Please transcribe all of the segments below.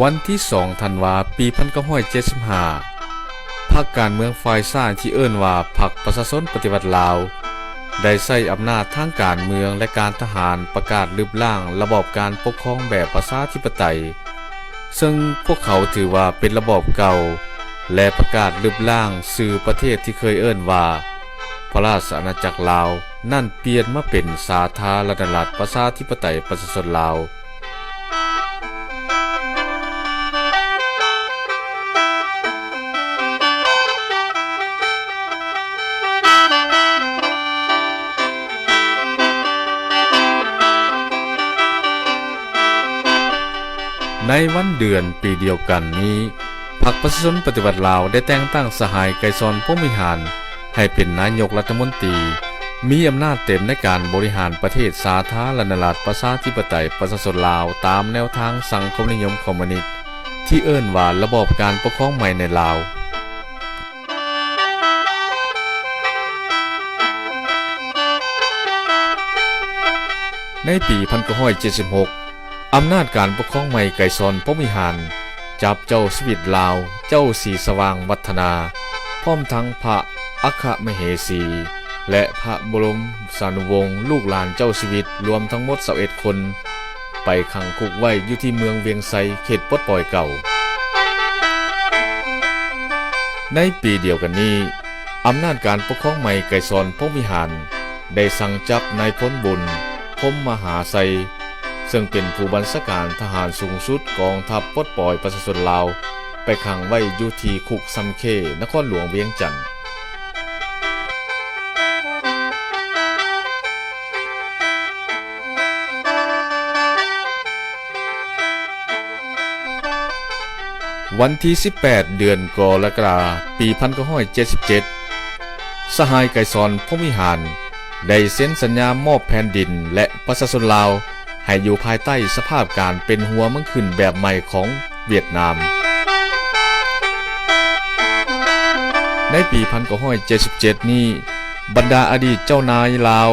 ວັນທີສອງ ທັນວາ ປີພັນເກົ້າຮ້ອຍເຈັດສິບຫ້າ ພັກການເມືອງຝ່າຍຊ້າຍທີ່ເອີ້ນວ່າພັກປະຊາຊົນປະຕິວັດລາວ ໄດ້ໃຊ້ອຳນາດທາງການເມືອງ ແລະ ການທະຫານ ປະກາດລຶບລ້າງລະບອບການປົກຄອງແບບປະຊາທິປະໄຕ ເຊິ່ງພວກເຂົາຖືວ່າເປັນລະບອບເກົ່າ ແລະ ປະກາດລຶບລ້າງຊື່ ປະເທດທີ່ເຄີຍເອີ້ນວ່າ ພະລາຊະອານາຈັກລາວ ນັ້ນປ່ຽນມາເປັນສາທາລະນະລັດປະຊາທິປະໄຕປະຊາຊົນລາວ. ໃນວັນເດືອນປີດຽວກັນນີ້, ພັກປະຊາຊົນປະຕິວັດລາວ ໄດ້ແຕ່ງຕັ້ງສະຫາຍ ໄກສອນ ພົມວິຫານ ໃຫ້ເປັນນາຍົກລັດຖະມົນຕີ, ມີອຳນາດເຕັມໃນການບໍລິຫານປະເທດສາທາລະນະລັດປະຊາທິປະໄຕປະຊາຊົນລາວ ຕາມແນວທາງສັງຄົມນິຍົມຄອມມູນິດ ທີ່ເອີ້ນວ່າລະບອບການປົກຄອງໃໝ່ໃນລາວ. ໃນປີພັນເກົ້າຮ້ອຍເຈັດສິບຫົກ ອຳນາດການປົກຄອງໃໝ່ໄກສອນ ພົມວິຫານ ຈັບເຈົ້າຊີວິດລາວ ເຈົ້າສີສະຫວ່າງວັດທະນາ ພ້ອມທັງພະອັກຄະມະເຫສີ ແລະ ພະບໍລົມສານຸວົງ ລູກຫຼານເຈົ້າຊີວິດ ລວມທັງໝົດຊາວເອັດຄົນ ໄປຂັງຄຸກໄວ້ຢູ່ທີ່ເມືອງວຽງໄຊ ເຂດປົດປ່ອຍເກົ່າ. ໃນປີດຽວກັນນີ້, ອຳນາດການປົກຄອງໃໝ່ໄກສອນ ພົມວິຫານ ໄດ້ສັ່ງຈັບນາຍພົນບຸນ ພົມມະຫາໄຊ ເຊິ່ງເປັນຜູ້ບັນຊາການທະຫານສູງສຸດກອງທັບປົດປ່ອຍປະຊາຊົນລາວ ໄປຂັງໄວ້ຢູ່ທີ່ຄຸກຊຳເຄ ນະຄອນຫຼວງວຽງຈັນ. ວັນທີສິບແປດ ເດືອນກໍລະກະດາ ປີພັນເກົ້າຮ້ອຍເຈັດສິບເຈັດ ສະຫາຍໄກສອນ ພົມວິຫານ ໄດ້ເຊັນສັນຍາມອບແຜ່ນດິນ ແລະ ປະຊາຊົນລາວ ໃຫ້ຢູ່ພາຍໃຕ້ສະພາບການເປັນຫົວເມືອງຂຶ້ນແບບໃໝ່ຂອງຫວຽດນາມ. ໃນປີພັນເກົ້າຮ້ອຍເຈັດສິບເຈັດນີ້, ບັນດາອະດີດເຈົ້ານາຍລາວ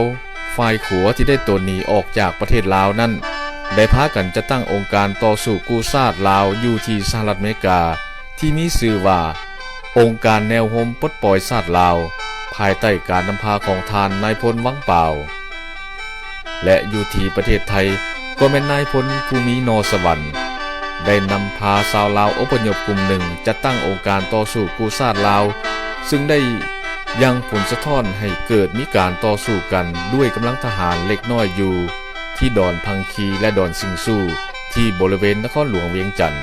ຝ່າຍຂົວທີ່ໄດ້ຕົນໜີອອກຈາກປະເທດລາວນັ້ນ ໄດ້ພາກັນຈັດຕັ້ງອົງການຕໍ່ສູ້ກູ້ຊາດລາວຢູ່ທີ່ສະຫະລັດອາເມລິກາ ທີ່ມີຊື່ວ່າ ອົງການແນວໂຮມປົດປ່ອຍຊາດລາວ ພາຍໃຕ້ການນຳພາຂອງທ່ານນາຍພົນ ວັງປາວ ແລະ ຢູ່ທີ່ປະເທດໄທ ກໍແມ່ນນາຍພົນ ພູມີ ນໍສະຫວັນ ໄດ້ນຳພາຊາວລາວອົບພະຍົບກຸ່ມໜຶ່ງ ຈັດຕັ້ງອົງການຕໍ່ສູ້ກູ້ຊາດລາວ ເຊິ່ງໄດ້ຍັ່ງຜົນສະທ້ອນໃຫ້ເກີດມີການຕໍ່ສູ້ກັນດ້ວຍກຳລັງທະຫານເລັກນ້ອຍຢູ່ທີ່ດອນພັງຄີ ແລະ ດອນຊິງຊູ ທີ່ບໍລິເວນນະຄອນຫຼວງວຽງຈັນ.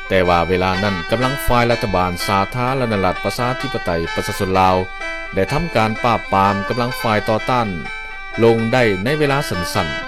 ແຕ່ວ່າເວລານັ້ນ ກຳລັງຝ່າຍລັດຖະບານສາທາລະນະລັດປະຊາທິປະໄຕປະຊາຊົນລາວ ໄດ້ທຳການປາບປາມກຳລັງຝ່າຍຕໍ່ຕ້ານລົງໄດ້ໃນເວລາສັ້ນໆ.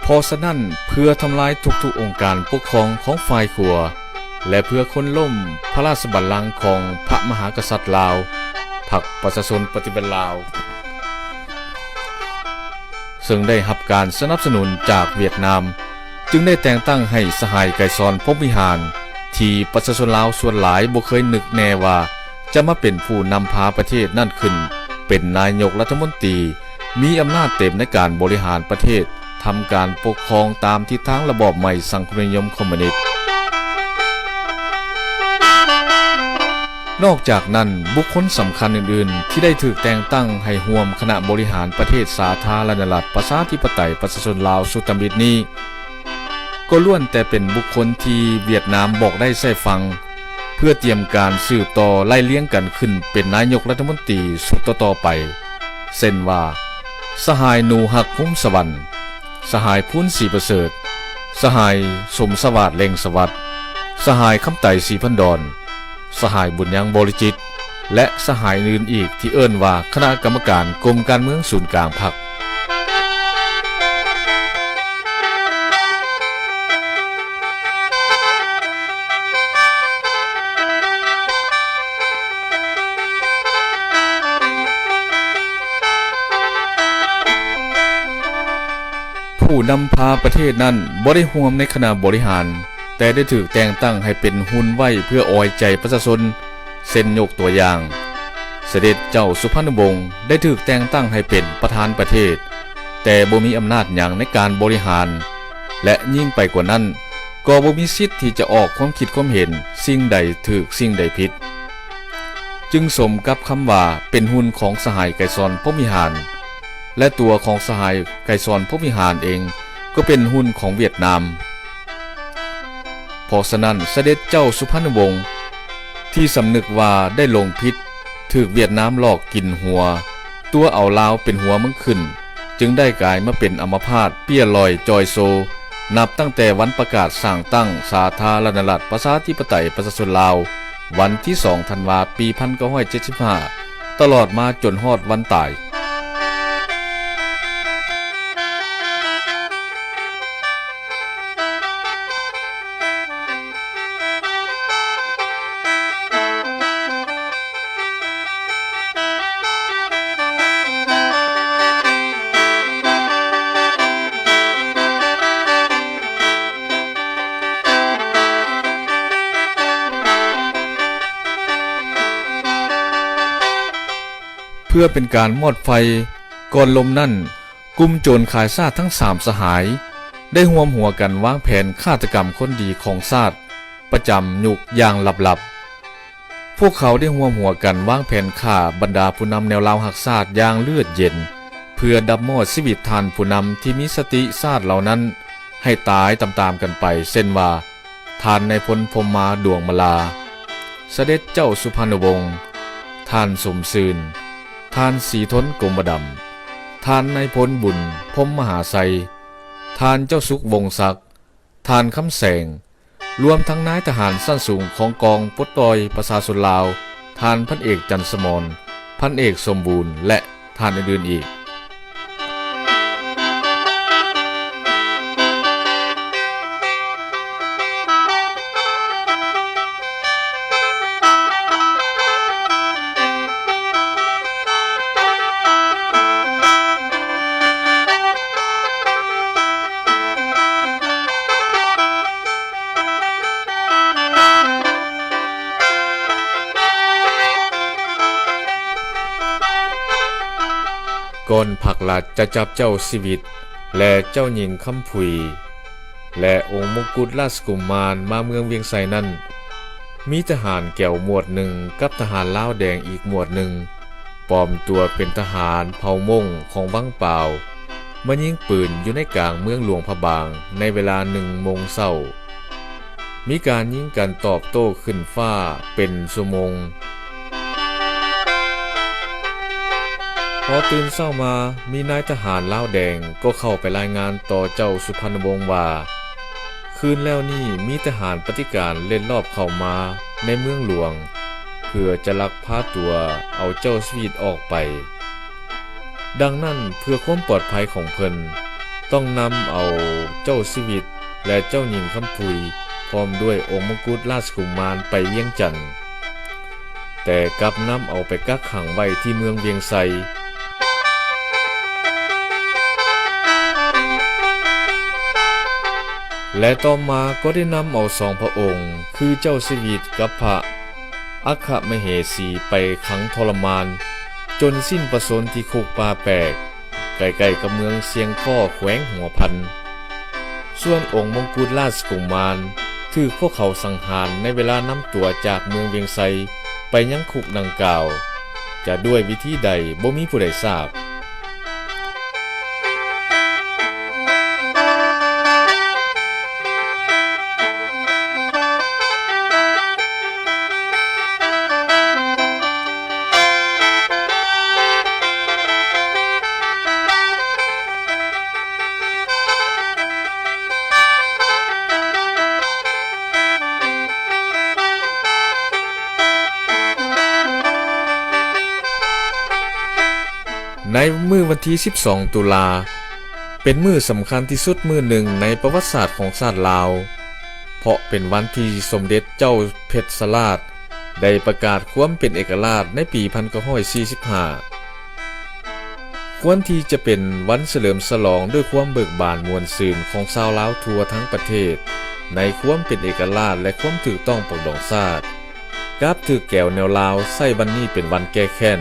ເພາະສະນັ້ນ, ເພື່ອທຳລາຍທຸກໆອົງການປົກຄອງຂອງຝ່າຍຂົວ ແລະ ເພື່ອໂຄ່ນລົ້ມພະລາຊະບັນລັງຂອງພະມະຫາກະສັດລາວ, ພັກປະຊາຊົນປະຕິວັດລາວ ເຊິ່ງໄດ້ຮັບການສະໜັບສະໜູນຈາກຫວຽດນາມ, ຈຶ່ງໄດ້ແຕ່ງຕັ້ງໃຫ້ສະຫາຍໄກສອນ ພົມວິຫານ ທີ່ປະຊາຊົນລາວສ່ວນຫຼາຍບໍ່ເຄີຍນຶກແນ່ວ່າຈະມາເປັນຜູ້ນຳພາປະເທດນັ້ນຂຶ້ນເປັນນາຍົກລັດຖະມົນຕີ, ມີອຳນາດເຕັມໃນການບໍລິຫານປະເທດ, ທຳການປົກຄອງຕາມທິດທາງລະບອບໃໝ່ສັງຄົມນິຍົມຄອມມູນິດ. ນອກຈາກນັ້ນ, ບຸກຄົນສຳຄັນອື່ນໆທີ່ໄດ້ຖືກແຕ່ງຕັ້ງໃຫ້ຮ່ວມຄະນະບໍລິຫານປະເທດສາທາລະນະລັດປະຊາທິປະໄຕປະຊາຊົນລາວຊຸດທຳອິດນີ້ ກໍລ້ວນແຕ່ເປັນບຸກຄົນທີ່ຫວຽດນາມບອກໄດ້ໃຊ້ຟັງ ເພື່ອຕຽມການສືບຕໍ່ໄລ່ລຽງກັນຂຶ້ນເປັນນາຍົກລັດຖະມົນຕີຊຸດຕໍ່ໆໄປ ເຊັ່ນວ່າ ສະຫາຍ ໜູຮັກ ພົມສະຫວັນ, ສະຫາຍ ພູນ ສີປະເສີດ, ສະຫາຍ ສົມສະຫວາດ ເລັ່ງສະຫວັດ, ສະຫາຍ ຄຳໄຕ ສີພັນດອນ, ສະຫາຍ ບຸນຍັງ ວໍລິຈິດ ແລະ ສະຫາຍອື່ນໆອີກ ທີ່ເອີ້ນວ່າຄະນະກຳມະການກົມການເມືອງສູນກາງພັກ. ຜູ້ນຳພາປະເທດນັ້ນບໍ່ໄດ້ຮ່ວມໃນຄະນະບໍລິຫານ, ແຕ່ໄດ້ຖືກແຕ່ງຕັ້ງໃຫ້ເປັນຫຸ່ນໄວ້ເພື່ອອອຍໃຈປະຊາຊົນ, ເຊັ່ນຍົກຕົວຢ່າງ, ສະເດັດເຈົ້າສຸພັນນະວົງໄດ້ຖືກແຕ່ງຕັ້ງໃຫ້ເປັນປະທານປະເທດ, ແຕ່ບໍ່ມີອຳນາດຫຍັງໃນການບໍລິຫານ, ແລະ ຍິ່ງໄປກວ່ານັ້ນ, ກໍບໍ່ມີສິດທີ່ຈະອອກຄວາມຄິດຄວາມເຫັນສິ່ງໃດຖືກສິ່ງໃດຜິດ, ຈຶ່ງສົມກັບຄຳວ່າເປັນຫຸ່ນຂອງສະຫາຍໄກສອນພົມວິຫານ, ແລະ ຕົວຂອງສະຫາຍໄກສອນພົມວິຫານເອງກໍເປັນຫຸ່ນຂອງຫວຽດນາມ. ເພາະສະນັ້ນ ສະເດັດເຈົ້າສຸພັນນະວົງທີ່ສຳນຶກວ່າໄດ້ຫຼົງຜິດ, ຖືກຫວຽດນາມຫຼອກກິນຫົວ, ຕົວະເອົາລາວເປັນຫົວເມືອງຂຶ້ນ, ຈຶ່ງໄດ້ກາຍມາເປັນອຳມະພາດເປ້ຍລອຍຈ່ອຍໂຊ, ນັບຕັ້ງແຕ່ວັນປະກາດສ້າງຕັ້ງສາທາລະນະລັດປະຊາທິປະໄຕປະຊາຊົນລາວ, ວັນທີສອງທັນວາ ປີພັນເກົ້າຮ້ອຍເຈັດສິບຫ້າ ຕະຫຼອດມາຈົນຮອດວັນຕາຍ. ເພື່ອເປັນການມອດໄຟກ່ອນລົມນັ້ນ, ກຸ່ມໂຈນຂາຍຊາດທັງສາມສະຫາຍ ໄດ້ຮ່ວມຫົວກັນວາງແຜນຄາດຕະກຳຄົນດີຂອງຊາດປະຈຳຍຸກຢ່າງລັບໆ. ພວກເຂົາໄດ້ຮ່ວມຫົວກັນວາງແຜນຂ້າບັນດາຜູ້ນຳແນວລາວຮັກຊາດຢ່າງເລືອດເຢັນ, ເພື່ອດັບມອດຊີວິດທ່ານຜູ້ນຳທີ່ມີສະຕິຊາດເຫຼົ່ານັ້ນໃຫ້ຕາຍຕາມໆກັນໄປ, ເຊັ່ນວ່າ ທ່ານນາຍພົນ ພົມມາ ດວງມາລາ, ສະເດັດເຈົ້າສຸພັນນະວົງ, ທ່ານສົມຊື່ນ, ທ່ານສີທົນ ກົມມະດຳ, ທ່ານນາຍພົນ ບຸນ ພົມມະຫາໄຊ, ທ່ານເຈົ້າສຸກ ວົງສັກ, ທ່ານຄຳແສງ, ລວມທັງນາຍທະຫານຊັ້ນສູງຂອງກອງປົດປ່ອຍປະຊາຊົນລາວ, ທ່ານພັນເອກ ຈັນສະໝອນ, ພັນເອກ ສົມບູນ ແລະ ທ່ານອື່ນໆອີກ. ກ່ອນພັກລັດຈະຈັບເຈົ້າຊີວິດ ແລະ ເຈົ້າຍິງຄຳຜຸຍ ແລະ ອົງມົງກຸດລາຊະກຸມານມາເມືອງວຽງໄຊນັ້ນ, ມີທະຫານແກວໝວດໜຶ່ງກັບທະຫານລາວແດງອີກໝວດໜຶ່ງ ປອມຕົວເປັນທະຫານເຜົ່າມົ້ງຂອງວັງປາວ ມາຍິງປືນຢູ່ໃນກາງເມືອງຫຼວງພະບາງໃນເວລາໜຶ່ງໂມງເຊົ້າ. ມີການຍິງກັນຕອບໂຕ້ຂຶ້ນຟ້າເປັນຊົ່ວໂມງ. ພໍຕື່ນເຊົ້າມາ, ມີນາຍທະຫານລາວແດງກໍເຂົ້າໄປລາຍງານຕໍ່ເຈົ້າສຸພັນນະວົງວ່າ ຄືນແລ້ວນີ້ມີທະຫານປະຕິການເລັດລອບເຂົ້າມາໃນເມືອງຫຼວງ ເພື່ອຈະລັກພາຕົວເອົາເຈົ້າຊີວິດອອກໄປ. ດັ່ງນັ້ນ, ເພື່ອຄວາມປອດໄພຂອງເພິ່ນ, ຕ້ອງນຳເອົາເຈົ້າຊີວິດ ແລະ ເຈົ້າຍິງຄຳຜຸຍ ພ້ອມດ້ວຍອົງມົງກຸດລາຊະກຸມານໄປວຽງຈັນ, ແຕ່ກັບນຳເອົາໄປກັກຂັງໄວ້ທີ່ເມືອງວຽງໄຊ ແລະ ຕໍ່ມາກໍໄດ້ນຳເອົາສອງພະອົງ ຄືເຈົ້າຊີວິດກັບພະອັຄຄະມະເຫສີ ໄປຂັງທໍລະມານຈົນສິ້ນພະຊົນທີ່ຄຸກປ່າແປກ ໃກ້ໆກັບເມືອງຊຽງຄໍ້ ແຂວງຫົວພັນ. ສ່ວນອົງມົງກຸດລາຊະກຸມານ ຖືກພວກເຂົາສັງຫານໃນເວລານຳຕົວຈາກເມືອງວຽງໄຊໄປຍັງຄຸກດັ່ງກ່າວ, ຈະດ້ວຍວິທີໃດບໍ່ມີຜູ້ໃດຊາບ. ໃນມື້ວັນທີສິບສອງ ຕຸລາ ເປັນມື້ສຳຄັນທີ່ສຸດມື້ໜຶ່ງໃນປະຫວັດສາດຂອງຊາດລາວ, ເພາະເປັນວັນທີ່ສົມເດັດເຈົ້າເພັດຊະລາດໄດ້ປະກາດຄວາມເປັນເອກະລາດໃນປີພັນເກົ້າຮ້ອຍສີ່ສິບຫ້າ. ຄວນທີ່ຈະເປັນວັນສະເຫຼີມສະຫຼອງດ້ວຍຄວາມເບີກບານມ່ວນຊື່ນຂອງຊາວລາວທົ່ວທັງປະເທດ, ໃນຄວາມເປັນເອກະລາດ ແລະ ຄວາມຖືກຕ້ອງປອງດອງຊາດ, ກັບຖືກແກວແນວລາວໃຊ້ວັນນີ້ເປັນວັນແກ້ແຄ້ນ,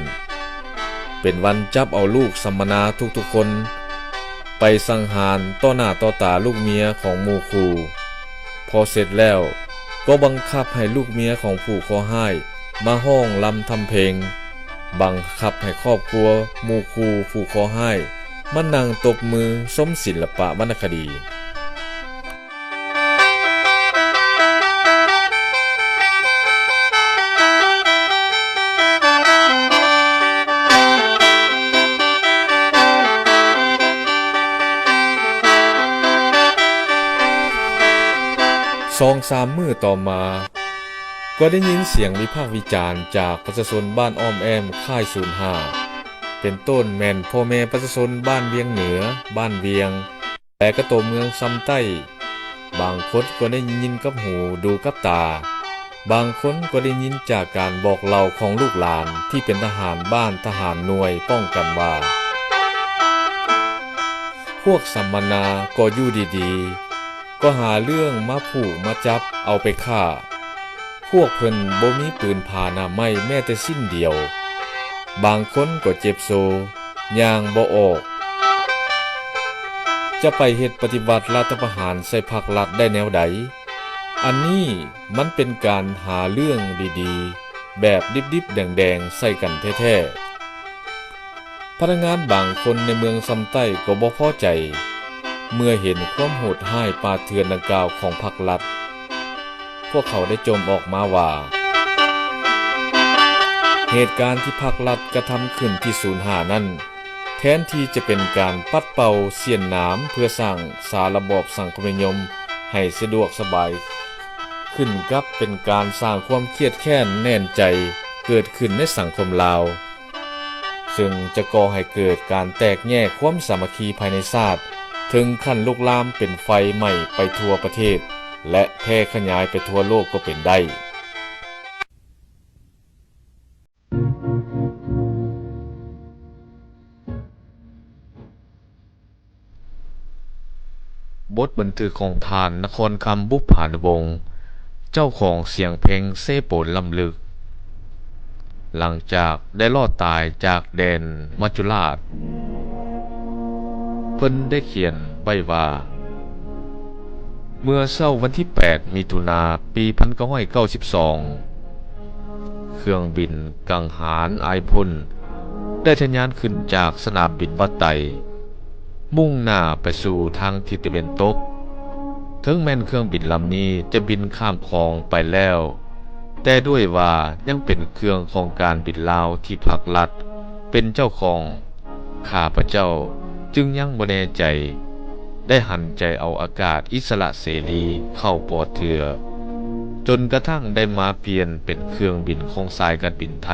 ເປັນວັນຈັບເອົາລູກສຳມະນາທຸກໆຄົນໄປສັງຫານຕໍ່ໜ້າຕໍ່ຕາລູກເມຍຂອງໝູ່ຄູ່. ພໍເສັດແລ້ວ ກໍບັງຄັບໃຫ້ລູກເມຍຂອງຜູ້ເຄາະຮ້າຍມາຮ້ອງລຳທຳເພງ, ບັງຄັບໃຫ້ຄອບຄົວໝູ່ຄູ່ຜູ້ເຄາະຮ້າຍມານັ່ງຕົບມືຊົມສິລະປະວັນນະຄະດີ. ສອງສາມມື້ຕໍ່ມາ ກໍໄດ້ຍິນສຽງວິພາກວິຈານຈາກປະຊາຊົນບ້ານອ້ອມແອ້ມຄ້າຍສູນຫ້າ ເປັນຕົ້ນແມ່ນພໍ່ແມ່ປະຊາຊົນບ້ານວຽງເໜືອ, ບ້ານວຽງ ແລະ ກະໂຕເມືອງຊຳໃຕ້. ບາງຄົນກໍໄດ້ຍິນກັບຫູດູກັບຕາ, ບາງຄົນກໍໄດ້ຍິນຈາກການບອກເລົ່າຂອງລູກຫຼານທີ່ເປັນທະຫານບ້ານ, ທະຫານໜ່ວຍປ້ອງກັນວ່າ ພວກສຳມະນາກໍຢູ່ດີໆ ກໍຫາເລື່ອງມາຜູກມາຈັບເອົາໄປຂ້າ. ພວກເພິ່ນບໍ່ມີປືນຜາໜາໄມ້ແມ້ແຕ່ຊິ້ນດຽວ, ບາງຄົນກໍເຈັບໂຊ ຍ່າງບໍ່ອອກ. ຈະໄປເຮັດປະຕິວັດລັດຖະປະຫານໃສ່ພັກລັດໄດ້ແນວໃດ? ອັນນີ້ມັນເປັນການຫາເລື່ອງດີໆ ແບບດິບໆແດງໆໃສ່ກັນແທ້ໆ. ພະນັກງານບາງຄົນໃນເມືອງຊຳໃຕ້ກໍບໍ່ພໍໃຈ ເມື່ອເຫັນຄວາມໂຫດຮ້າຍປ່າເຖື່ອນດັ່ງກ່າວຂອງພັກລັດ. ພວກເຂົາໄດ້ຈົ່ມອອກມາວ່າ ເຫດການທີ່ພັກລັດກະທຳຂຶ້ນທີ່ສູນຫ້ານັ້ນ ແທນທີ່ຈະເປັນການປັດເປົ່າສ້ຽນໜາມເພື່ອສ້າງສາລະບອບສັງຄົມນິຍົມໃຫ້ສະດວກສະບາຍ, ຂຶ້ນກັບເປັນການສ້າງຄວາມຄຽດແຄ້ນແໜ້ນໃຈເກີດຂຶ້ນໃນສັງຄົມລາວ. ເຊິ່ງຈະກໍ່ໃຫ້ເກີດການແຕກແຍກຄວາມສາມັກຄີພາຍໃນຊາດ ເຖິງຂັ້ນລຸກລາມເປັນໄຟໄໝ້ໄປທົ່ວປະເທດ ແລະ ແຜ່ຂະຫຍາຍໄປທົ່ວໂລກກໍເປັນໄດ້. ບົດບັນທຶກຂອງທ່ານ ນະຄອນຄຳ ບຸບຜານຸວົງ ເຈົ້າຂອງສຽງເພງເຊໂປນລ້ຳລຶກ, ຫຼັງຈາກໄດ້ລອດຕາຍຈາກແດນມັດຈຸລາດ, ເພິ່ນໄດ້ຂຽນໄວ້ວ່າ, ເມື່ອເຊົ້າວັນທີແປດ ມິຖຸນາ ປີພັນເກົ້າຮ້ອຍເກົ້າສິບສອງ, ເຄື່ອງບິນກັງຫານອ້າຍພົນ ໄດ້ທະຍານຂຶ້ນຈາກສະໜາມບິນວັດໄຕ, ມຸ່ງໜ້າໄປສູ່ທາງທິດຕາເວັນຕົກ. ເຖິງແມ່ນເຄື່ອງບິນລຳນີ້ຈະບິນຂ້າມຂອງໄປແລ້ວ, ແຕ່ດ້ວຍວ່າຍັງເປັນເຄື່ອງຂອງການບິນລາວທີ່ພັກລັດເປັນເຈົ້າຂອງ, ຂ້າພະເຈົ້າຈຶ່ງຍັງບໍ່ແນ່ໃຈ, ໄດ້ຫັນໃຈເອົາອາກາດອິດສະຫຼະເສລີເຂົ້າປອດເທື່ອ, ຈົນກະທັ່ງໄດ້ມາປ່ຽນເປັນເຄື່ອງບິນຂອງສາຍການບິນໄທ,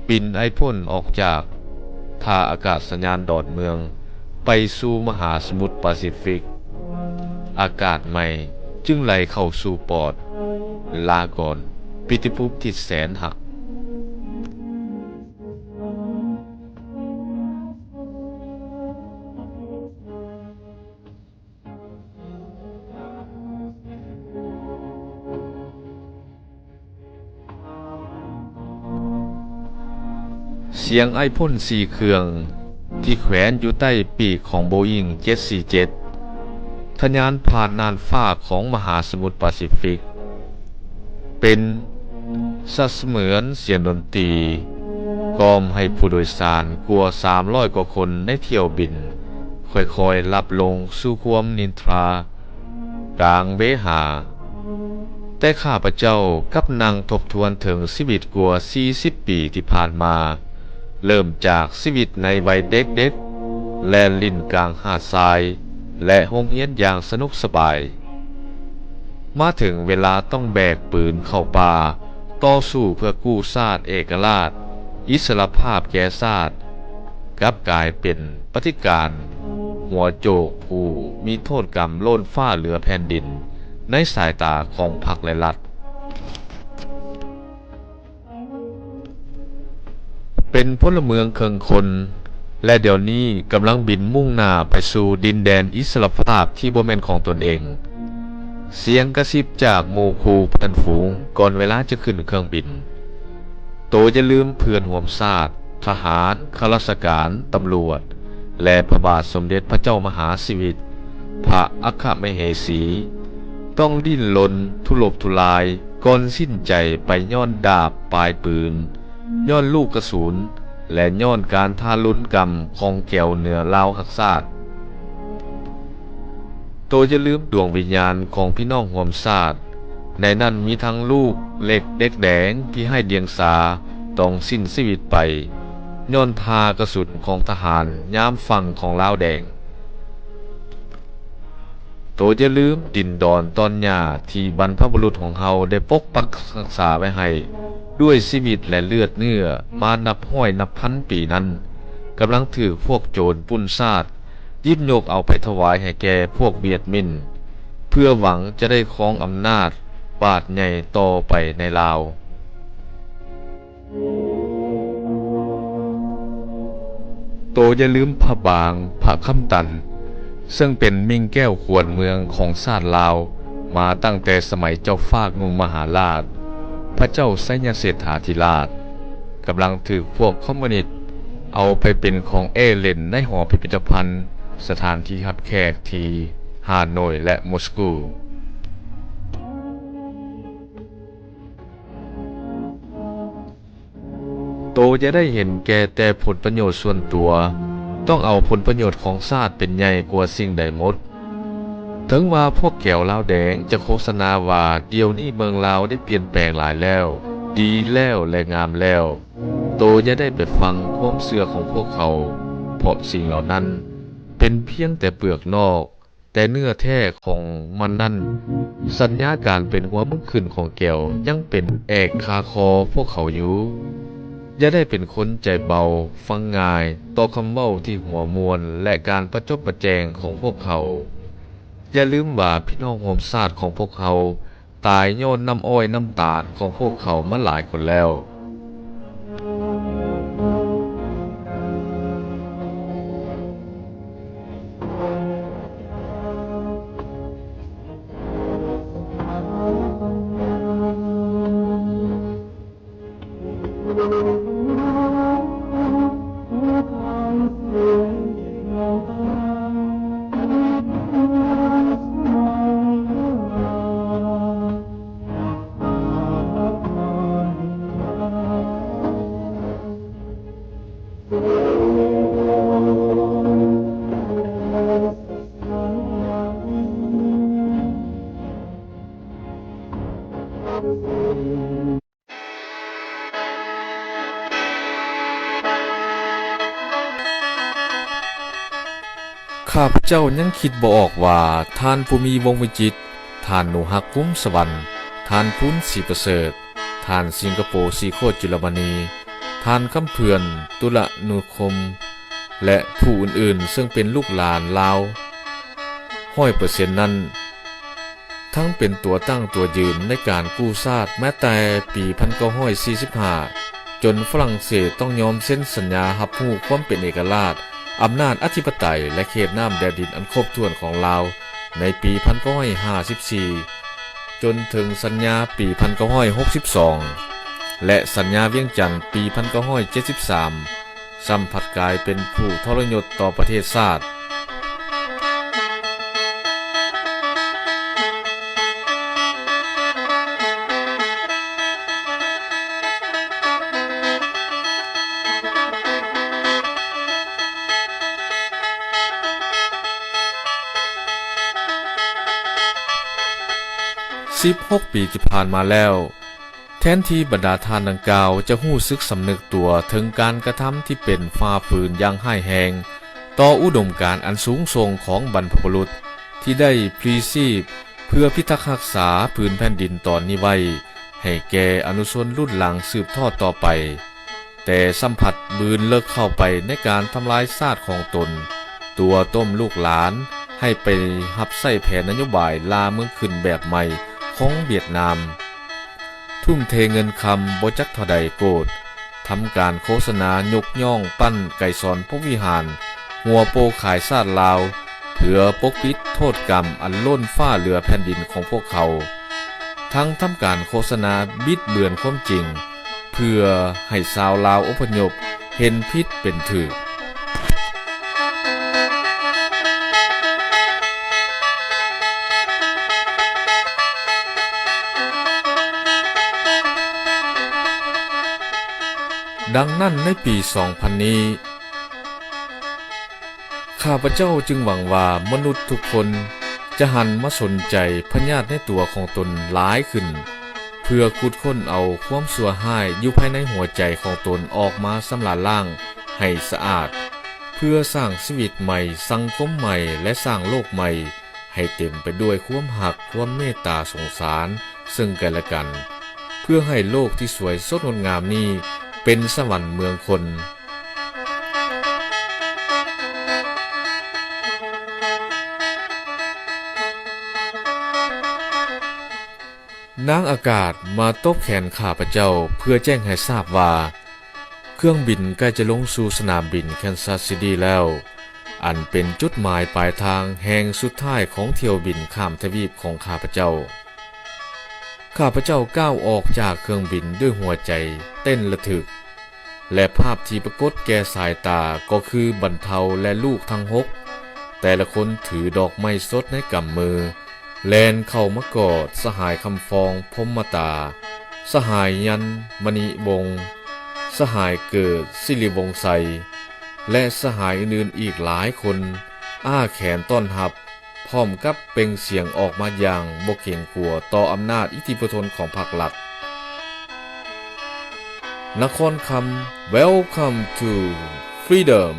ບິນອ້າຍພົນອອກຈາກທ່າອາກາດສະຍານດອນເມືອງ ໄປສູ່ມະຫາສະໝຸດປາຊີຟິກ, ອາກາດໃໝ່ຈຶ່ງໄຫຼເຂົ້າສູ່ປອດ. ລາກ່ອນ ປີຕິພູມທິດແສນຮັກ. ສຽງໄອໂຟນສີ່ເຄື່ອງ ທີ່ແຂວນຢູ່ໃຕ້ປີກຂອງໂບອິງເຈັດສີ່ເຈັດ ທະຍານຜ່ານນ່ານຟ້າຂອງມະຫາສະໝຸດປາຊີຟິກ ເປັນສະເໝືອນສຽງດົນຕີ ກ່ອມໃຫ້ຜູ້ໂດຍສານກວ່າສາມຮ້ອຍກວ່າຄົນໃນຖ້ຽວບິນ ຄ່ອຍໆຫຼັບລົງສູ່ຄວາມນິນທາກາງເວຫາ. ແຕ່ຂ້າພະເຈົ້າກັບນັ່ງທົບທວນເຖິງຊີວິດກວ່າສີ່ສິບປີທີ່ຜ່ານມາ, ເລີ່ມຈາກຊີວິດໃນໄວເດັກໆ ແລ່ນຫຼິ້ນກາງຫາດຊາຍ ແລະ ໂຮງຮຽນຢ່າງສະໜຸກສະບາຍ, ມາເຖິງເວລາຕ້ອງແບກປືນເຂົ້າປ່າ ຕໍ່ສູ້ເພື່ອກູ້ຊາດເອກະລາດ ອິດສະຫຼະພາບແກ່ຊາດ, ກັບກາຍເປັນປະຕິການຫົວໂຈກຜູ້ມີໂທດກຳໂລ້ນຟ້າເຫຼືອແຜ່ນດິນໃນສາຍຕາຂອງພັກ ແລະ ລັດ. ເປັນພົນລະເມືອງເຄິ່ງຄົນ ແລະດຽວນີ້ກຳລັງບິນມຸ່ງໜ້າໄປສູ່ດິນແດນອິດສະຫຼະພາບທີ່ບໍ່ແມ່ນຂອງຕົນເອງ. ສຽງກະຊິບຈາກໝູ່ຄູ່ເພື່ອນຝູງກ່ອນເວລາຈະຂຶ້ນເຄື່ອງບິນ. ໂຕຢ່າລືມເພື່ອນຮ່ວມຊາດ, ທະຫານ, ຂ້າລາຊະການ, ຕຳຫຼວດ ແລະ ພະບາດສົມເດັດພະເຈົ້າມະຫາຊີວິດ, ພະອັກຄະມະເຫສີ, ຕ້ອງດີ້ນລົນທຸລົບທຸລາຍກ່ອນສິ້ນໃຈໄປຍ້ອນດາບປາຍປືນ, ຍ້ອນລູກກະສຸນ ແລະ ຍ້ອນການທາລຸນກຳຂອງແກວເໜືອລາວຮັກຊາດ. ໂຕຢ່າລືມດວງວິນຍານຂອງພີ່ນ້ອງຮ່ວມຊາດ, ໃນນັ້ນມີທັງລູກເລັກເດັກແດງທີ່ໄຮ້ດຽງສາຕ້ອງສິ້ນຊີວິດໄປ ຍ້ອນທ່າກະສຸນຂອງທະຫານຍາມຝັ່ງຂອງລາວແດງ. ໂຕຢ່າລືມດິນດອນຕອນຫຍ້າທີ່ບັນພະບຸລຸດຂອງເຮົາໄດ້ປົກປັກຮັກສາໄວ້ໃຫ້ດ້ວຍຊີວິດ ແລະ ເລືອດເນື້ອມານັບຮ້ອຍນັບພັນປີນັ້ນ ກຳລັງຖືກພວກໂຈນປຸ້ນຊາດຢິບຍົກເອົາໄປຖວາຍໃຫ້ແກ່ພວກຫວຽດມິນ ເພື່ອຫວັງຈະໄດ້ຄອງອຳນາດບາດໃຫຍ່ຕໍ່ໄປໃນລາວ. ໂຕຢ່າລືມພະບາງ ພະຄຳຕັນ ເຊິ່ງເປັນມິ່ງແກ້ວຂວັນເມືອງຂອງຊາດລາວ ມາຕັ້ງແຕ່ສະໄໝເຈົ້າຟ້າງຸ່ມມະຫາລາດ, ພະເຈົ້າໄຊຍະເສດຖາທິລາດ ກຳລັງຖືກພວກຄອມມູນິດເອົາໄປເປັນຂອງແອເຫຼັ້ນໃນຫໍພິພິທະພັນ, ສະຖານທີ່ຮັບແຂກທີ່ຮ່າໂນຍ ແລະ ມົສກູ. ໂຕຢ່າໄດ້ເຫັນແກ່ແຕ່ຜົນປະໂຫຍດສ່ວນຕົວ, ຕ້ອງເອົາຜົນປະໂຫຍດຂອງຊາດເປັນໃຫຍ່ກວ່າສິ່ງໃດໝົດ. ເຖິງວ່າພວກແກວລາວແດງຈະໂຄສະນາວ່າດຽວນີ້ເມືອງລາວໄດ້ປ່ຽນແປງຫຼາຍແລ້ວ, ດີແລ້ວ ແລະ ງາມແລ້ວ, ໂຕຢ່າໄດ້ໄປຟັງຄວາມເຊື່ອຂອງພວກເຂົາ, ເພາະສິ່ງເຫຼົ່ານັ້ນເປັນພຽງແຕ່ເປືອກນອກ. ແຕ່ເນື້ອແທ້ຂອງມັນນັ້ນ, ສັນຍາການເປັນຫົວເມືອງຂຶ້ນຂອງແກວຍັງເປັນແອກຄາຄໍພວກເຂົາຢູ່. ຢ່າໄດ້ເປັນຄົນໃຈເບົາ, ຟັງງ່າຍຕໍ່ຄຳເວົ້າທີ່ຫົວມ່ວນ ແລະ ການປະຈົບປະແຈງຂອງພວກເຂົາ. ຢ່າລືມວ່າພີ່ນ້ອງຮ່ວມຊາດຂອງພວກເຮົາ ຕາຍຍ້ອນນ້ຳອ້ອຍນ້ຳຕານຂອງພວກເຂົາມາຫຼາຍຄົນແລ້ວ. ຂ້າພະເຈົ້າຍັງຄິດບໍ່ອອກວ່າ ທ່ານພູມີ ວົງວິຈິດ, ທ່ານ ໜູຮັກ ກຸ້ມສະຫວັນ, ທ່ານ ພູນ ສີປະເສີດ, ທ່ານ ສິງກະໂປ ສີໂຄດ ຈຸລະມະນີ, ທ່ານ ຄຳເຜື່ອນ ຕຸລະນຸຄົມ ແລະ ຜູ້ອື່ນໆ ເຊິ່ງເປັນລູກຫຼານລາວຮ້ອຍເປີເຊັນນັ້ນ ທັງເປັນຕົວຕັ້ງຕົວຢືນໃນການກູ້ຊາດມາແຕ່ປີພັນເກົ້າຮ້ອຍສີ່ສິບຫ້າ ຈົນຝຣັ່ງເສດຕ້ອງຍອມເຊັນສັນຍາຮັບຮູ້ຄວາມເປັນເອກະລາດ, ອຳນາດອະທິປະໄຕ ແລະ ເຂດນ້ຳແດນດິນອັນຄົບຖ້ວນຂອງລາວໃນປີພັນເກົ້າຮ້ອຍຫ້າສິບສີ່ ຈົນເຖິງສັນຍາປີພັນເກົ້າຮ້ອຍຫົກສິບສອງ ແລະ ສັນຍາວຽງຈັນປີພັນເກົ້າຮ້ອຍເຈັດສິບສາມ ຊ້ຳພັດກາຍເປັນຜູ້ທໍລະຍົດຕໍ່ປະເທດຊາດ. ສິບຫົກປີທີ່ຜ່ານມາແລ້ວ, ແທນທີ່ບັນດາທ່ານດັ່ງກ່າວຈະຮູ້ສຶກສຳນຶກຕົວເຖິງການກະທຳທີ່ເປັນຝ່າຝືນຢ່າງຮ້າຍແຮງຕໍ່ອຸດົມການອັນສູງສົ່ງຂອງບັນພະບຸລຸດ ທີ່ໄດ້ພລີຊີບເພື່ອພິທັກຮັກສາຜືນແຜ່ນດິນຕອນນີ້ໄວ້ໃຫ້ແກ່ອະນຸຊົນລຸ້ນຫຼັງສືບທອດຕໍ່ໄປ, ແຕ່ຊ້ຳພັດບືນເລິກເຂົ້າໄປໃນການທຳລາຍຊາດຂອງຕົນ, ຕົວະຕົ້ມລູກຫຼານໃຫ້ໄປຮັບໃຊ້ແຜນນະໂຍບາຍລ່າເມືອງຂຶ້ນແບບໃໝ່ຂອງຫວຽດນາມ. ທຸ່ມເທເງິນຄຳບໍ່ຈັກເທົ່າໃດໂກດ, ທ ທຳການໂຄສະນາຍົກຍ້ອງປັ້ນໄກສອນພົມວິຫານ ຫົວໂປຂາຍຊາດລາວ ເພື່ອປົກປິດໂທດກຳອັນໂລ້ນຟ້າເຫຼືອແຜ່ນດິນຂອງພວກເຂົາ, ທັງທຳການໂຄສະນາບິດເບືອນຄວາມຈິງ ເພື່ອໃຫ້ຊາວລາວອົບພະຍົບເຫັນຜິດເປັນຖືກ. ດັ່ງນັ້ນໃນປີສອງພັນນີ້ ຂ້າພະເຈົ້າຈຶ່ງຫວັງວ່າມະນຸດທຸກຄົນຈະຫັນມາສົນໃຈພະຍາດໃນຕົວຂອງຕົນຫຼາຍຂຶ້ນ, ເພື່ອຂຸດຄົ້ນເອົາຄວາມຊົ່ວຮ້າຍຢູ່ພາຍໃນຫົວໃຈຂອງຕົນອອກມາຊຳລະລ້າງໃຫ້ສະອາດ, ເພື່ອສ້າງຊີວິດໃໝ່, ສັງຄົມໃໝ່ ແລະ ສ້າງໂລກໃໝ່ ໃຫ້ເຕັມໄປດ້ວຍຄວາມຮັກ, ຄວາມເມດຕາສົງສານເຊິ່ງກັນແລະກັນ, ເພື່ອໃຫ້ໂລກທີ່ສວຍສົດງົດງາມນີ້ເປັນສະຫວັນເມືອງຄົນ. ນາງອາກາດມາຕົບແຂນຂ້າພະເຈົ້າເພື່ອແຈ້ງໃຫ້ຊາບວ່າ ເຄື່ອງບິນໃກ້ຈະລົງສູ່ສະໜາມບິນແຄນຊັສຊິຕີ້ແລ້ວ, ອັນເປັນຈຸດໝາຍປາຍທາງແຫ່ງສຸດທ້າຍຂອງຖ້ຽວບິນຂ້າມທະວີບຂອງຂ້າພະເຈົ້າ. ຂ້າພະເຈົ້າກ້າວອອກຈາກເຄື່ອງບິນດ້ວຍຫົວໃຈເຕັ້ນລະທຶກ, ແລະ ພາບທີ່ປາກົດແກ່ສາຍຕາກໍຄືບັນເທົາ ແລະ ລູກທັງຫົກ, ແຕ່ລະຄົນຖືດອກໄມ້ສົດໃນກຳມື, ແລ່ນເຂົ້າມາກອດສະຫາຍຄຳຟອງ ພົມມະຕາ, ສະຫາຍຍັນ ມະນິວົງ, ສະຫາຍເກີດ ສິລິວົງໄຊ ແລະ ສະຫາຍອື່ນໆອີກຫຼາຍຄົນ ອ້າແຂນຕ້ອນຮັບ ພ້ອມກັບເປັ່ງສຽງອອກມາຢ່າງບໍ່ເກງກົວຕໍ່ອຳນາດອິດທິພົນຂອງພັກລັດ. ນະຄອນຄຳ Welcome to Freedom.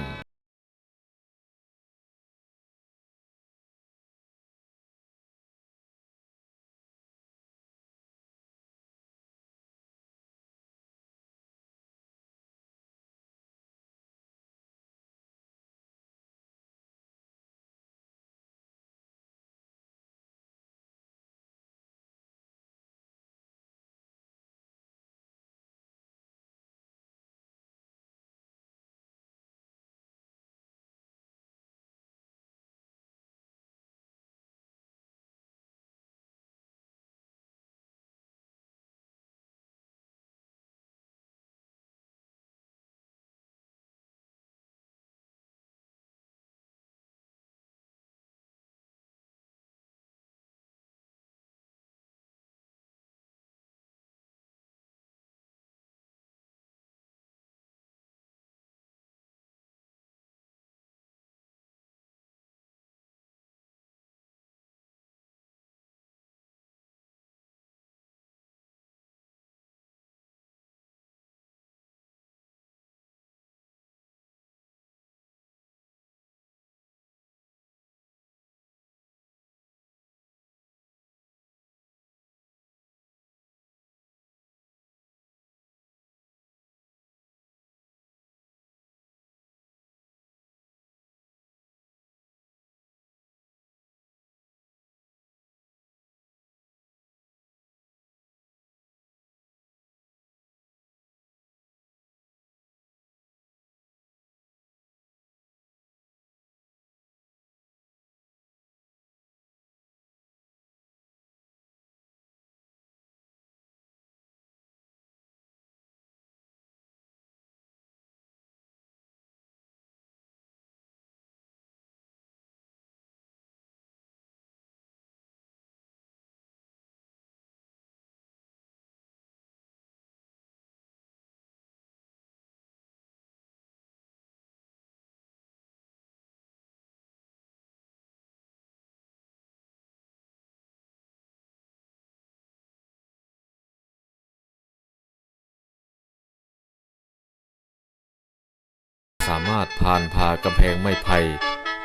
ສາມາດຜ່ານຜ່າກຳແພງໄມ້ໄຜ່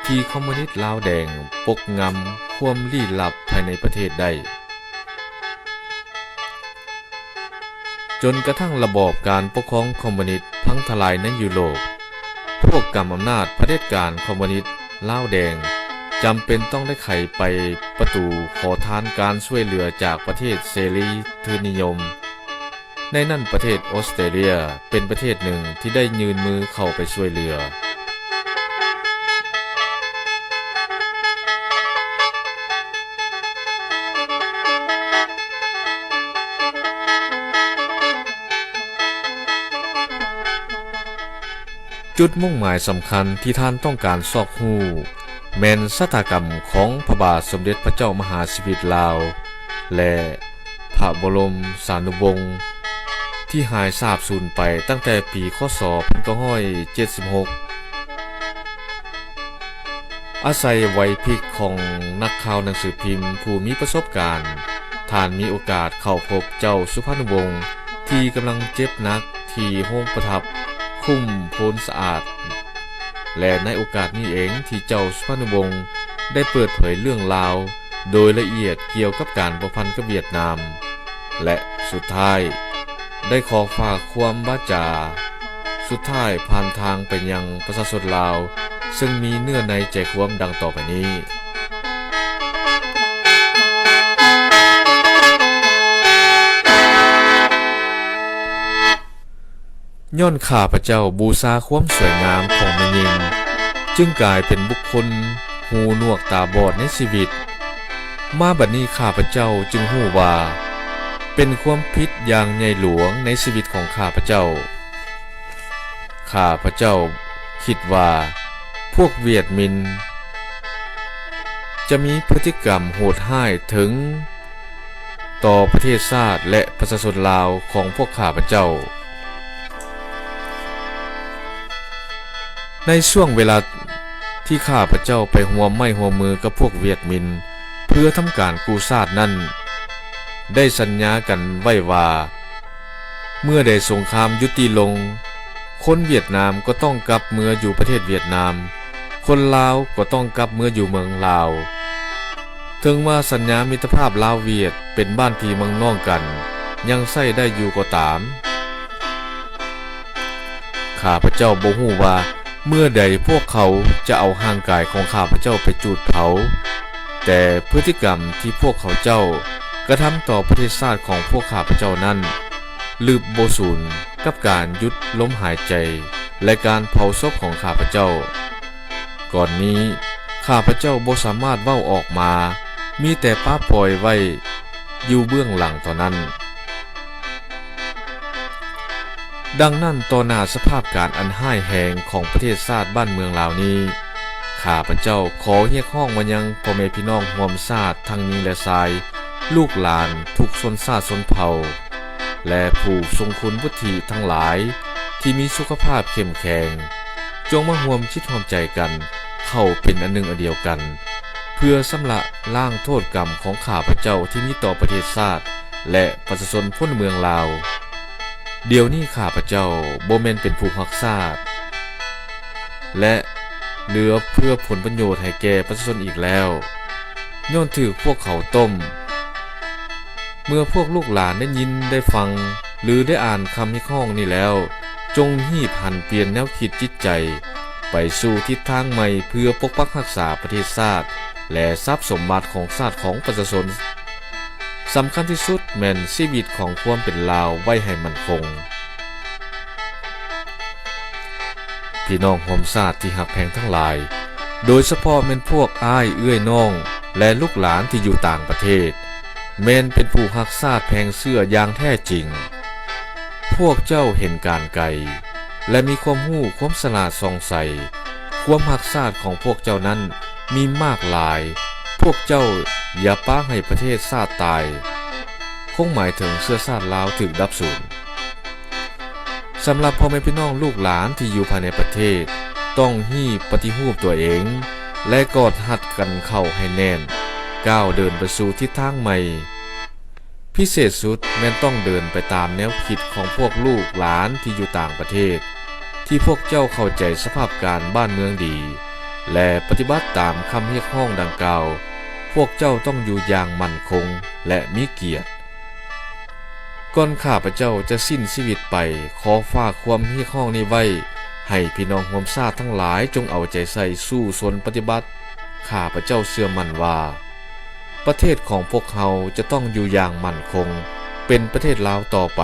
ທີ່ຄອມມູນິດລາວແດງປົກງຳຄວາມລີ້ລັບພາຍໃນປະເທດໄດ້. ຈົນກະທັ້ງລະບອບການປົກຄອງຄອມມູນິດພັງທະລາຍໃນຢູໂຣບ, ພວກກຳອຳນາດຜະເດັດການຄອມມູນິດລາວແດງຈຳເປັນຕ້ອງໄດ້ໄຂໄປປະຕູຂໍທານການຊ່ວຍເຫຼືອຈາກປະເທດເສລີທຶນນິຍົມ. ໃນນັ້ນປະເທດອອສເຕຣເລຍເປັນປະເທດໜຶ່ງທີ່ໄດ້ຍື່ນມືເຂົ້າໄປຊ່ວຍເຫຼືອ. ຈຸດມຸ່ງໝາຍສຳຄັນທີ່ທ່ານຕ້ອງການຊອກຮູ້ ແມ່ນຊະຕາກຳຂອງພະບາດສົມເດັດພະເຈົ້າມະຫາຊີວິດລາວ ແລະ ພະບໍລົມສານຸວົງ ທີ່ຫາຍສາບສູນໄປຕັ້ງແຕ່ປີ ຄ.ສ. ພັນເກົ້າຮ້ອຍເຈັດສິບຫົກ. ອາໄສໄຫວພິບຂອງນັກຂ່າວໜັງສືພິມຜູ້ມີປະສົບການ, ທ່ານມີໂອກາດເຂົ້າພົບເຈົ້າສຸພານຸວົງທີ່ກຳລັງເຈັບໜັກທີ່ໂຮງປະທັບຄຸ້ມໂພນສະອາດ ແລະ ໃນໂອກາດນີ້ເອງທີ່ເຈົ້າສຸພານຸວົງໄດ້ເປີດເຜີຍເລື່ອງລາວໂດຍລະອຽດກ່ຽວກັບການພົວພັນກັບຫວຽດນາມ ແລະ ສຸດທ້າຍໄດ້ຂໍຝາກຄວາມວາຈາສຸດທ້າຍຜ່ານທາງໄປຍັງປະຊາຊົນລາວ ເຊິ່ງມີເນື້ອໃນໃຈຄວາມດັ່ງຕໍ່ໄປນີ້. ຍ້ອນຂ້າພະເຈົ້າບູຊາຄວາມສວຍງາມຂອງແມ່ຍິງ, ຈຶ່ງກາຍເປັນບຸກຄົນຫູໜວກຕາບອດໃນຊີວິດ. ມາບັດນີ້ຂ້າພະເຈົ້າຈຶ່ງຮູ້ວ່າ ເປັນຄວາມຜິດຢ່າງໃຫຍ່ຫຼວງໃນຊີວິດຂອງຂ້າພະເຈົ້າ. ຂ້າພະເຈົ້າຄິດວ່າ ພວກຫວຽດມິນຈະມີພຶດຕິກຳໂຫດຮ້າຍເຖິງຕໍ່ປະເທດຊາດ ແລະ ປະຊາຊົນລາວຂອງພວກຂ້າພະເຈົ້າ. ໃນຊ່ວງເວລາທີ່ຂ້າພະເຈົ້າໄປຮ່ວມໄມ້ຮ່ວມມືກັບພວກຫວຽດມິນເພື່ອທຳການກູ້ຊາດນັ້ນ ໄດ້ສັນຍາກັນໄວ້ວ່າ ເມື່ອໃດສົງຄາມຢຸດຕິລົງ, ຄົນຫວຽດນາມກໍຕ້ອງກັບເມືອຢູ່ປະເທດຫວຽດນາມ, ຄົນລາວກໍຕ້ອງກັບເມືອຢູ່ເມືອງລາວ. ເຖິງວ່າສັນຍາມິດຕະພາບລາວຫວຽດເປັນບ້ານພີ່ເມືອງນ້ອງກັນ ຍັງໃຊ້ໄດ້ຢູ່ກໍຕາມ, ຂ້າພະເຈົ້າບໍ່ຮູ້ວ່າເມື່ອໃດພວກເຂົາຈະເອົາຮ່າງກາຍຂອງຂ້າພະເຈົ້າໄປຈູດເຜົາ, ແຕ່ພຶດຕິກຳທີ່ພວກເຂົາເຈົ້າກະທຳຕໍ່ປະເທດຊາດຂອງພວກຂ້າພະເຈົ້ານັ້ນ ລຶບບໍ່ສູນກັບການຢຸດລົມຫາຍໃຈ ແລະ ການເຜົາສົບຂອງຂ້າພະເຈົ້າ. ກ່ອນນີ້ ຂ້າພະເຈົ້າບໍ່ສາມາດເວົ້າອອກມາ, ມີແຕ່ປະປ່ອຍໄວ້ຢູ່ເບື້ອງຫຼັງເທົ່ານັ້ນ. ດັ່ງນັ້ນ, ຕໍ່ໜ້າສະພາບການອັນຮ້າຍແຮງຂອງປະເທດຊາດບ້ານເມືອງລາວນີ້, ຂ້າພະເຈົ້າຂໍຮຽກຮ້ອງມາຍັງພໍ່ແມ່ພີ່ນ້ອງຮ່ວມຊາດທັງຍິງ ແລະ ຊາຍ, ລູກຫຼານທຸກຊົນຊາດຊົນເຜົ່າ ແລະ ຜູ້ຊົງຄຸນວຸດທິທັງຫຼາຍທີ່ມີສຸຂະພາບເຂັ້ມແຂງ, ຈົ່ງມາຮ່ວມຈິດຮ່ວມໃຈກັນເຂົ້າເປັນອັນໜຶ່ງອັນດຽວກັນ, ເພື່ອຊຳລະລ້າງໂທດກຳຂອງຂ້າພະເຈົ້າທີ່ມີຕໍ່ປະເທດຊາດ ແລະ ປະຊາຊົນພົນລະເມືອງລາວ. ດຽວນີ້ຂ້າພະເຈົ້າບໍ່ແມ່ນເປັນຜູ້ຮັກຊາດ ແລະ ເຫຼືອເພື່ອຜົນປະໂຫຍດໃຫ້ແກ່ປະຊາຊົນອີກແລ້ວ, ຍ້ອນຖືກພວກເຂົາຕົ້ມ. ເມື່ອພວກລູກຫຼານໄດ້ຍິນໄດ້ຟັງ ຫຼື ໄດ້ອ່ານຄຳຮຽກຮ້ອງນີ້ແລ້ວ, ຈົ່ງຮີບຫັນປ່ຽນແນວຄິດຈິດໃຈໄປສູ່ທິດທາງໃໝ່ ເພື່ອປົກປັກຮັກສາປະເທດຊາດ ແລະ ຊັບສົມບັດຂອງຊາດຂອງປະຊາຊົນ. ສຳຄັນທີ່ສຸດແມ່ນຊີວິດຂອງຄວາມເປັນລາວໄວ້ໃຫ້ໝັ້ນຄົງ. ພີ່ນ້ອງຮ່ວມຊາດທີ່ຮັກແພງທັງຫຼາຍ, ໂດຍສະເພາະແມ່ນພວກອ້າຍເອື້ອຍນ້ອງ ແລະ ລູກຫຼານທີ່ຢູ່ຕ່າງປະເທດ, ແມ່ນເປັນຜູ້ຮັກຊາດແພງເຊື້ອຢ່າງແທ້ຈິງ. ພວກເຈົ້າເຫັນການໄກ ແລະ ມີຄວາມຮູ້ຄວາມສະຫຼາດສ່ອງໃສ. ຄວາມຮັກຊາດຂອງພວກເຈົ້ານັ້ນມີມາກຫຼາຍ. ພວກເຈົ້າຢ່າປະໃຫ້ປະເທດຊາດຕາຍ, ຄົງໝາຍເຖິງເຊື້ອຊາດລາວຖືກດັບສູນ. ສຳລັບພໍ່ແມ່ພີ່ນ້ອງລູກຫຼານທີ່ຢູ່ພາຍໃນປະເທດ, ຕ້ອງຮີບປະຕິຮູບຕົວເອງ ແລະ ກອດຮັດກັນເຂົ້າໃຫ້ແໜ້ນ, ກ້າວເດີນໄປສູ່ທິດທາງໃໝ່. ພິເສດສຸດແມ່ນຕ້ອງເດີນໄປຕາມແນວຄິດຂອງພວກລູກຫຼານທີ່ຢູ່ຕ່າງປະເທດ, ທີ່ພວກເຈົ້າເຂົ້າໃຈສະພາບການບ້ານເມືອງດີ ແລະ ປະຕິບັດຕາມຄຳຮຽກຮ້ອງດັ່ງກ່າວ, ພວກເຈົ້າຕ້ອງຢູ່ຢ່າງໝັ້ນຄົງ ແລະ ມີກຽດ. ກ່ອນຂ້າພະເຈົ້າຈະສິ້ນຊີວິດໄປ, ຂໍຝາກຄວາມຮຽກຮ້ອງນີ້ໄວ້ໃຫ້ພີ່ນ້ອງຮ່ວມຊາດທັງຫຼາຍ ຈົ່ງເອົາໃຈໃສ່ສູ້ຊົນປະຕິບັດ. ຂ້າພະເຈົ້າເຊື່ອໝັ້ນວ່າ ປະເທດຂອງພວກເຮົາຈະຕ້ອງຢູ່ຢ່າງໝັ້ນຄົງ ເປັນປະເທດລາວຕໍ່ໄປ.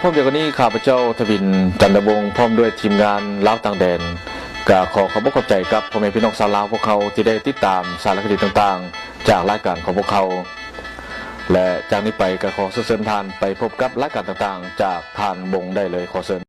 ພ້ອມດຽວກັນນີ້ ຂ້າພະເຈົ້າ ທະວິນ ຈັນດາວົງ ພ້ອມດ້ວຍທີມງານລາວຕ່າງແດນ ກະຂໍຂອບອົກຂອບໃຈກັບພໍ່ແມ່ພີ່ນ້ອງຊາວລາວພວກເຮົາ ທີ່ໄດ້ຕິດຕາມສາລະຄະດີຕ່າງໆ ຈາກລາຍການຂອງພວກເຮົາ ແລະ ຈາກນີ້ໄປກະຂໍເຊີນທ່ານໄປພົບກັບລາຍການຕ່າງໆ ຈາກທ່ານວົງໄດ້ເລີຍ ຂໍເຊີນ.